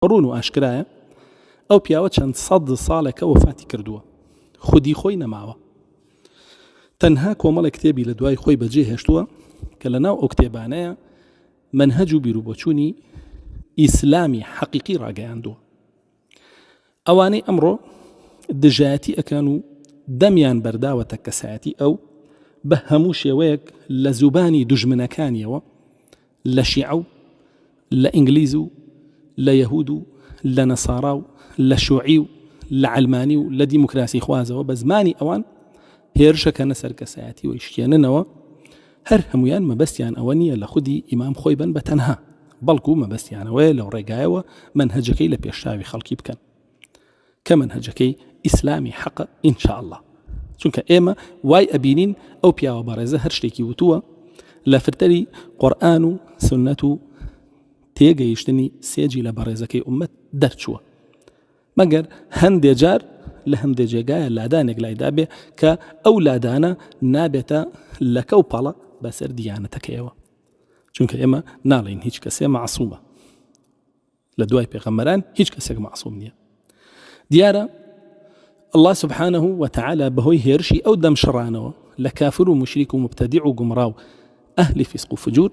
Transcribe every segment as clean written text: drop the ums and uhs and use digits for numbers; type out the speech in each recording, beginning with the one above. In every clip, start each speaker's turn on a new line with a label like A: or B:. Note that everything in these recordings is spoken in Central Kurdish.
A: ڕوون و ئاشکرایە ئەو پیاوە چەند سەد ساڵێکە وەفاتی کردووە، خودی خۆی نەماوە. تەنها کۆمەڵێک کتێبی لە دوای خۆی بەجێ هێشتووە کە لە ناو ئەو کتێبانەیە مەنهەج و بیروبۆچوونی ئیسلامی حەقیقی ڕاگەیاندووە. ئەوانەی ئەمڕۆ دژایەتی ئەکەن و دەمیان بەرداوەتە کەسایەتی ئەو بە هەموو شێوەیەک لە زوبانی دوژمنەکانیەوە لە شیعە و لە ئینگلیز و لە یەهود و لە نەسارا و لە شوعی و لە عەلمانی و لە دیموکراسی خوازەوە بە زمانی ئەوان هێرشەکەنە سەر کەسایەتی و ئیشکێننەوە هەر هەمویان مەبەستیان ئەوە نییە لە خودی ئیمام خۆی بن بە تەنها بەڵکو مەبەستیانەوەیە لەو ڕێگایەوە مەنهەجەکەی لە پێشچاوی خەڵکی بکەن کە مەنهەجەکەی ئیسلامی حەقە إن شاء الله چونکە ئێمە وای ئەبینین ئەو پیاوە بەڕێزە هەر شتێکی وتووە لە فرتەری قورئان و سنەت و تێگەیشتنی سێجی لە بەڕێزەکەی ئومەت دەرچووە مەگەر هەندێ جار لە هەندێ جێگایە لادانێک لایدابێ کە ئەو لادانە نابێتە لەکە و پەڵە بەسەر دیانەتەکەیەوە چونکە ئێمە ناڵین هیچ کەسێ معسوومە لە دوای پێغەمبەران هیچ کەسێک مەعسوم نییە دیارە الله سبحانه وتعالى بەهۆی هێرشی ئەو دەم شڕانەوە لە کافر و مشریک و مبتدع و گومڕا و ئەهلی فیسق و فجور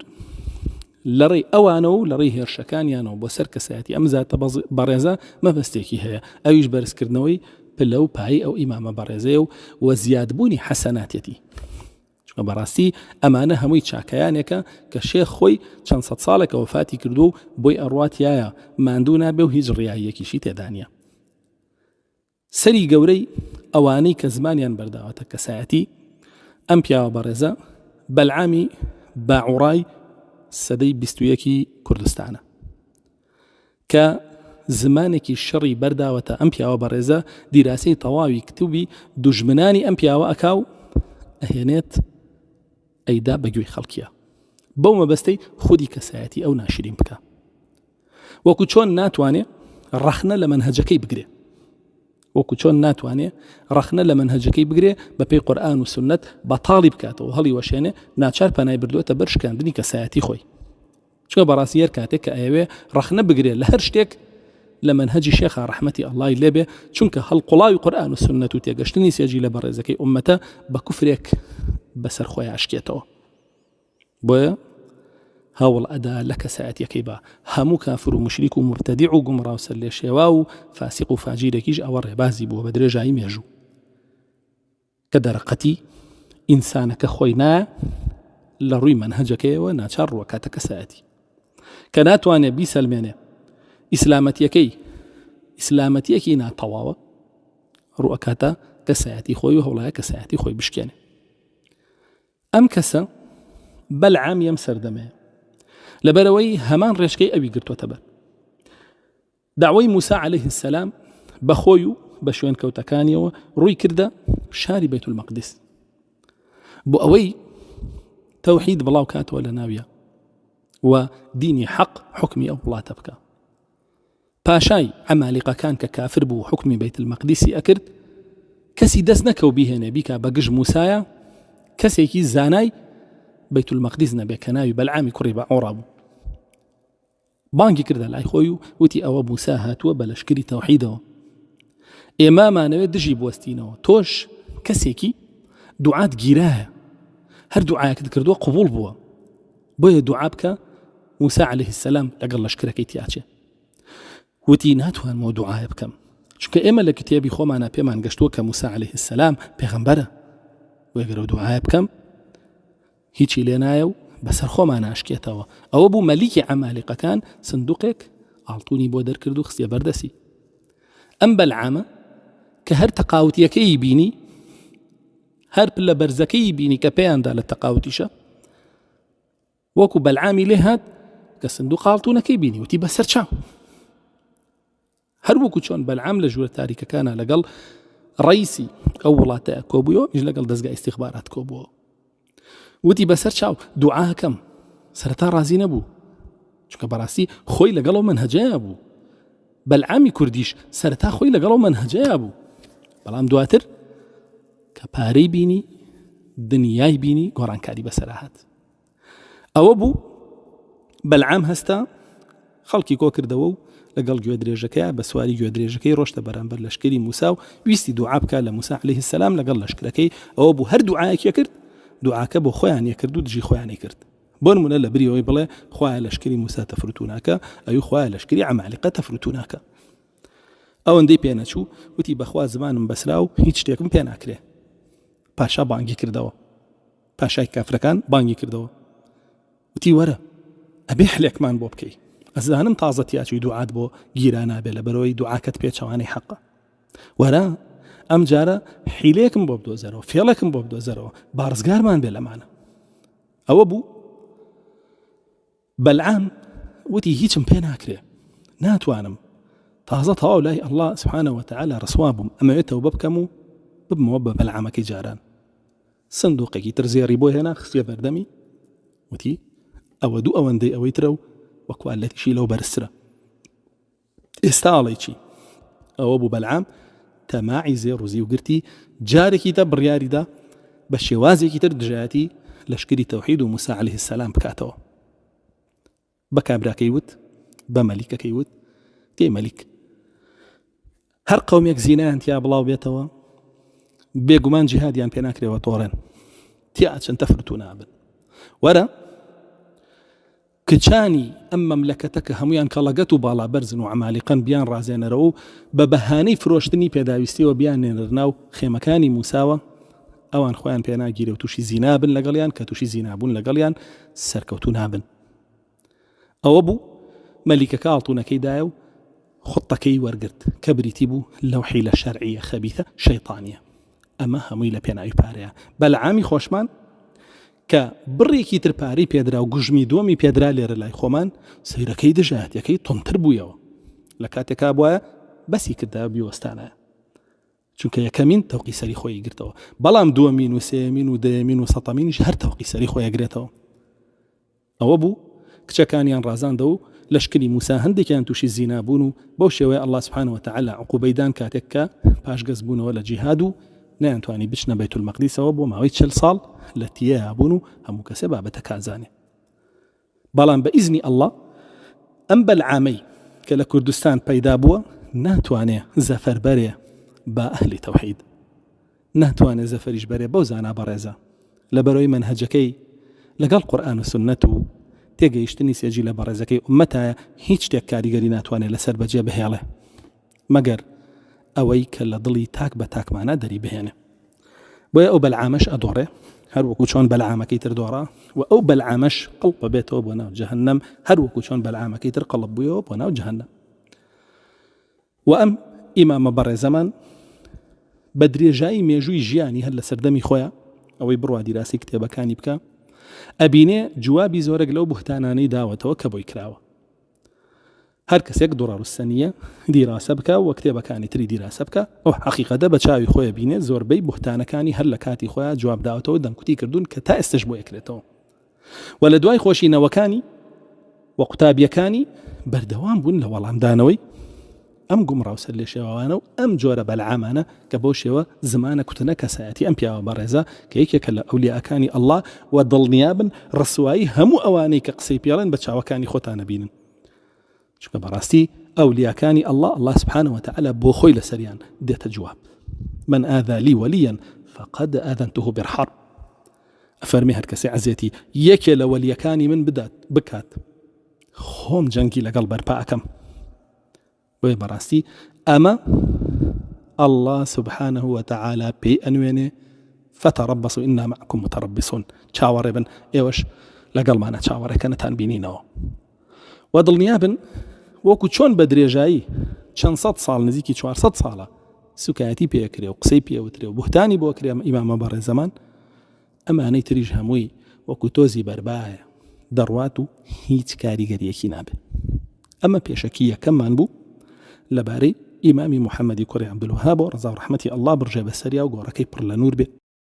A: لەڕێی ئەوانەوە و لەڕێی هێرشەکانیانەوە بۆ سەر کەسایەتی ئەم زاتە بەڕێزە مەبەستێکی هەیە ئەویش بەرزکردنەوەی پلە و پایی ئەو ئیمامە بەڕێزەیە و وە زیادبوونی حەسەناتێتی چونکە بەڕاستی ئەمانە هەمووی چاکەیانێکە کە شێخ خۆی چەند سەد ساڵێکە وەفاتی کردووە و بۆی ئەڕوا تیایا ماندوو نابێ و هیچ ڕیاییەکیشی تێدا نییە. سەری گەورەی ئەوانەی کە زمانیان بەرداوەتە کەسایەتی ئەم پیاوە بەڕێزە بەلعامی باعوڕای سەدەی 21ی کوردستانە. کە زمانێکی شڕی بەرداوەتە ئەم پیاوە بەڕێزە دیراسەی تەواوی کتوبی دوژمنانی ئەم پیاوە ئەکا و ئەهێنێت ئەیدا بە گوێی خەڵکیە بەو مەبەستەی خودی کەسایەتی ئەو ناشرین بکە وەکو چۆن ناتوانێ ڕەخنە لە مەنهەجەکەی بگرێ وەکو چۆن ناتوانێ ڕەخنە لە مەنهەجەکەی بگرێ بە پێی قورئان و سنت بەتاڵی بکاتەوە هەڵی وەشێنێ ناچار پەنای بردووەتە بەر شکاندنی کەسایەتی خۆی چونکە بەڕاستی هەر کاتێک کە ئەیەوێ ڕەخنە بگرێ لە هەر شتێک لە مەنهەجی شێخا ڕەحمەتی ئەڵڵای لێبێ چونکە هەڵقوڵاوی قورئان و سوننەت و تێگەشتنی سێجی لە بەڕێزەکەی ئوممەتە بە کوفرێک بەسەر خۆی ئاشکێتەوە بۆیە هەوڵ ئەدا لە کەسایەتیەکەی بە هەموو کافر و مشریک و مبتەدیع و گومڕا و سەرلێشێوا و فاسق و فاجیرێکیش ئەوە ڕێبازی بووە بە درێژایی مێژوو کە دەرەقەتی ئینسانەکە خۆی نایە لە ڕووی مەنهەجەکەیەوە ناچار ڕووەکاتە کەسایەتی کە ناتوانێت بیسەلمێنێ ئیسلامەتیەکەی ئیسلامەتیەکی ناتەواوە ڕووەکاتە کەسایەتی خۆی و هەوڵایە کەسایەتی خۆی بشکێنێ ئەم کەسە بەلعام یەم سەردەمەیە لەبەرەوەی هەمان ڕێچکەی ئەوی گرتوەتە بەر دەعوەی موسا علیه السلام بە خۆی و بە شوێنکەوتەکانیەوە ڕووی کردە شاری بەیت المەقدس بۆ ئەوەی تەوحید بڵاو کاتەوە لە ناویە و دینی حەق حکمی ئەو وڵاتە بکە پاشای عەمالیقەکان کە کافر بوو حکمی بەیت المەقدیسی ئەکرد کەسی دەست نەکەو بیهێنێ بیکا بە گژ موسایە کەسێکی زانای بەیت المەقدیس نەبێ کە ناوی بەلعامی کوڕی بە ئۆڕا بوو بانگی کردە لای خۆی و وتی ئەوە موسا هاتووە بە لەشکری تەوحیدەوە ئێمە مانەوێت دژی بوەستینەوە تۆش کەسێکی دوعات گیرایە هەر دوعاکت کردووە قوبول بووە بۆیە دوعا بکە موسا عليه السلام لەگەڵ لەشکرەکەی تیاچێ وتی ناتوانمەوە دوعاە بکەم چونکە ئێمە لە کتێبی خۆمانە پێمان گەشتووە کە موسا عليه السلام پێغەمبەرە وێگەرە دوعاە بکەم هیچی لێ نایە و بەسەر خۆمانا ئەشکێتەوە. ئەوە بوو مەلیکی عەمالیقەکان سندوقێک ئاڵتونی بۆ دەرکرد و خستیە بەردەستی. ئەم بەلعامە کە هەر تەقاوتیەکەی بینی، هەر پلە بەرزەکەی بینی کە پێیاندا لە تەقاوتیشە، وەکو بەلعامی لێ هات کە سندوق ئاڵتونەکەی بینی وتی بەسەر چاو. هەر وەکو چۆن بەلعام لە ژوورە تاریکەکانا لەگەڵ ڕەیسی ئەو وڵاتە کۆبوویەوە ئیش لەگەڵ دەزگای ئیستیخبارات کۆبووەوە وتی بەسەر چاو دوعاکەم سەرەتا ڕازی نەبوو چونکە بەڕاستی خۆی لەگەڵ ئەو مەنهەجەیە بوو بەلعامی کوردیش سەرەتا خۆی لەگەڵ ئەو مەنهەجەیە بوو بەڵام دواتر کە پارەی بینی دنیای بینی گۆڕانکاری بەسەر هات ئەوە بوو بەلعام هەستا خەڵکی کۆ کردەوە و لەگەڵ گوێدرێژەکەیا بە سواری گوێدرێژەکەی ڕۆشتە بەرامبەر لەشکری موسا و ویستی دوعا بکا لە موسا علیه السلام لەگەڵ لەشکرەکەی، ئەوە بوو هەر دوعایەکی ئەکرد دوعاکە بۆ خۆیانی ئەکرد و دژی خۆیانی کرد. بۆ نمونە لە بری ئەوەی بڵێ خوایە لەشکری موسا تەفروتوناکە، ئەوی خوایە لەشکری عەمالیقە تەفروتوناکە. ئەوەندەی پێ نەچوو وتی بەخوا زمانم بەسرا و هیچ شتێکم پێ ناکرێ. پاشا بانگی کردەوە. پاشای کافرەکان بانگی کردەوە. وتی وەرە ئەبێ حلێکمان بۆ بکەی ئەزانم تازە تیاچووی دوعات بۆ گیرا نابێ لەبەرەوەی دوعاکەت پێچەوانەی حەقە وەرە ئەم جارە حیلێکم بۆ بدۆزەرەوە فێڵێکم بۆ بدۆزەرەوە با ڕزگارمان بێ لەمانە ئەوە بوو بەلعام وتی هیچم پێ ناکرێ ناتوانم تازە تەواو لای ئەڵڵا سبحانە وتعالی ڕسوا بووم ئەمەوێت تەوبە بکەم و ببمەوە بە بەلعامەکەی جاران سندوقێکی تر زێڕی بۆ هێنا خستیە بەردەمی وتی ئەوە دوو ئەوەندەی ئەوەی ترە و وە کوالەتیشی لەو بەرزترە ئێستا ئاڵی چی ئەوە بوو بەلعام تەماعی زێڕ و زیو گرتی جارێکی تە بڕیاریدا بە شێوازێکی تر دژایەتی لەشکری تەوحید و موسا عەلەیهی سەلام بکاتەوە بە کابراکەی وت بە مەلیکەکەی وت تێ مەلیک هەر قومێک زینایان تیا بڵاو بێتەوە بێگومان جیهادیان پێ ناکرێەوە تۆڕێن تیا ئەچن تەفرتو نابن وەرە کچانی ئەم مەملەکەتە کە هەمویان کەڵەگەت و باڵا بەرزن و عمالیقەن بیان ڕازێنەرەوە و بە بەهانەی فرۆشتنی پێداویستیەوە بیان نێنەر ناو خێمەکانی موساوە ئەوان خۆیان پێناگیرێ و تووشی زینا بن لەگەڵیان کە تووشی زینابوون لەگەڵیان سەرکەوتو نابن ئەوە بوو مەلیکەکە ئاڵتونەکەی دایە و خوتەکەی وەرگرت کە بریتی بوو لەو حیلە شەرعیە خەبیثە شەیتانیە ئەمە هەمووی لە پێناوی پارەیە بەلعامی خۆشمان کە بڕێکی تر پارەی پێدرا و گوژمی دووەمی پێدرا لێرە لای خۆمان سەیرەکەی دژایەتەکەی تونتر بوویەوە لە کاتێکا بواە بەسی کردا بیوەستانە چونکە یەکەمین تەوقی سەری خۆی گرتەوە بەڵام دووەمین و سێمین و دەیەمین و سەتەمینیش هەر تەوقی سەری خۆی گرێتەوە ئەوە بوو کچەکانیان ڕازاندەوە و لەشکری موسا هەندێکیان تووشی زینا بوون و بەو شێوەیە اللە سبحانە وتعالی عقوبەی دان کاتێک کە پاشگەز بوونەوە لە جیهاد و نەیانتوانی بچنە بەیت المەقدیسەوە بۆ ماوەی 40 ساڵ لە تیەیا بوون و هەموو کەسێ بابەتەکە ئەزانێ بەڵام بە ئیزنی اللە ئەم بەلعامەی کە لە کوردستان پەیدا بووە ناتوانێ زەفەر بەرێ بە ئەهلی تەوحید ناتوانێ زەفەریش بەرێ بەو زانا بەڕێزە لەبەرئەوەی مەنهەجەکەی لەگەڵ قورئان و سوننەت و تێگەیشتنی سێجیلە بەڕێزەکەی ئوممەتایە هیچ شتێک کاریگەری ناتوانێ لەسەر بەجێ بهێڵێ مەگەر ئەوەی کە لە دڵی تاک بە تاکمانە دەری بهێنێ بۆیە ئەو بەلعامەش ئەدۆڕێ هەر وەکو چۆن بەلعامەکەی تر دۆڕا و ئەو بەلعامەش قڵپ بێتەوە بۆ ناو جەهەنەم هەر وەکو چۆن بەلعامەکەی تر قڵپ بوویەوە بۆ ناو جەهەنەم وە ئەم ئیمامە بەڕێزەمان بە درێژایی مێژووی ژیانی هەر لە سەردەمی خۆیا ئەوەی بڕوا دیراسی کتێبەکانی بکە ئەبینێ جوابی زۆرێک لەو بوهتانانەی داوەتەوە کە بۆی کراوە هەر کەسێک دوڕاروسەنیە دیراسە بکە و کتێبەکانی تری دیراسە بکە ئەو حەقیقەتە بە چاوی خۆی بینێ زۆربەی بوهتانەکانی هەر لە کاتی خۆیان جواب داوەتەوە دەمکوتی کردوون کە تا ئێستش بۆ یەکرێتەوە و لە دوای خۆشی نەوەکانی و قوتابیەکانی بەردەوام بوون لە وەڵامدانەوەی ئەم گومڕا و سەرلێشێواوانە و ئەم جۆرە بەلعامانە کە بەو شێوە زمانە کوتنە کەسایەتی ئەم پیاوە بەڕێزە کە یەکێکە لە ئەولیاکانی ئەڵڵا و دڵنیابن ڕسوایی هەموو ئەوانەی کە قسەی پێڵێن بە چاوەکانی خۆتان نەبینن چونکە بەڕاستی ئەولیاکانی اللە اللە سبحانە وتعالی بۆ خۆی لەسەریان دێتە جواب من آذى لي وليا فقد آذنته بالحرب ئەفەرمی هەر کەسێ عەزێتی یەکێ لە وەلیەکانی من بدات بکات خۆم جەنگی لەگەڵ بەرپا ئەکەم بۆیە بەڕاستی ئەمە اللە سبحانه وتعالی پێی ئەنوێنێ فتربصوا انا معكم متربصون چاوەڕێ بن ئێوەش لەگەڵمانە چاوەڕێکەنەتان بینینەوە و دڵنیابن وەکو چۆن بە درێژایی چەند سەد ساڵ نزیکی 400 ساڵە سوکایەتی پێکرێ و قسەی پێوترێ و بوهتانی بۆ کرێ ئیمامە بەڕێزەمان ئەمانەی تریش هەمووی وەکو تۆزی بەربایە دەڕوات و هیچ کاریگەریەکی نابێ ئەمە پێشەکی یەکەممان بوو لەبارەی ئیمامی محەممەدی کوڕی عەبدولوەهاب و ڕەزا و ڕەحمەتی ئەڵڵا بڕژێ بەسەریا و گۆڕەکەی پڕ لە نوور بێ.